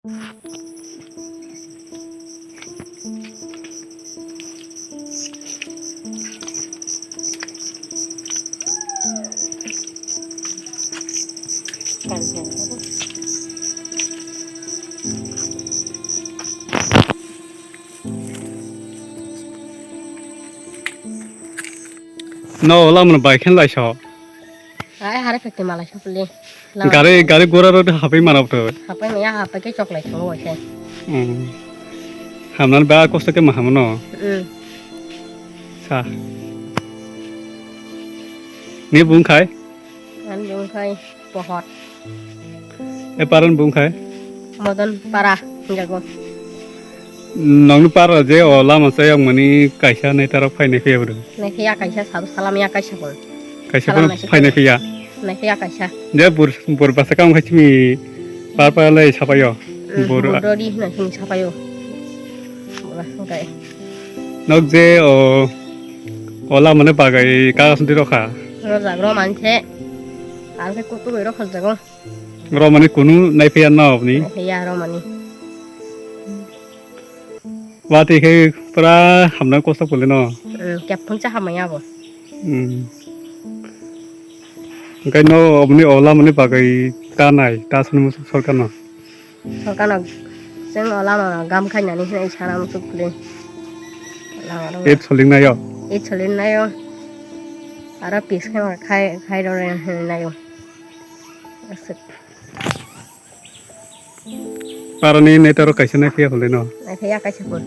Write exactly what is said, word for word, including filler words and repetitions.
No, lamano bai khen lai so. Ai, hare phekti malai so puli. Gari, gari gora ro hapai mana bwtwi. Hapai maya, hapai ke choklai thango waise. Hmm. Hamnan ba kosto ke mahamono. Hmm. Sa. Ni bung khai? Ani bung khai pohor. E paran bung khai? Modon para jago. Nongni para je o lama sayakmani kaisa nai taro phainai phiya bwrwi. Nai phiya kaisa sadu salam ya kaisa bun. Kaisa salam bun naisik phainai phiya. Nai phiya kaisa. Je bur, bur basa kam khai chimi par par lai sapayo. Mm, bur bur dodi hinai chimi sapayo. Bura, okay. Nok je o, o lama ne bagai kagas di rokha. Rojak ro manse. Alke kutu bai rokha jago. Romani kunu nai phiya no apni. Nai phiya romani. Watwi khe pura hamna kosto pole no. Hmm, kep phung cha hamya bo. Hmm. Engkai no obni ola mani bagwi ta nai, ta sunu sorkar no. Sorkar no seng ola ma gam khai nani hinai sana musuk pole. Lama rok. Eight soling nayo. Eight soling nayo. Aro pis khai khai khai rok nayo. Asuk. Parani netaro kaisa naiphiya hwnlai no. Naiphiya kaisa pun.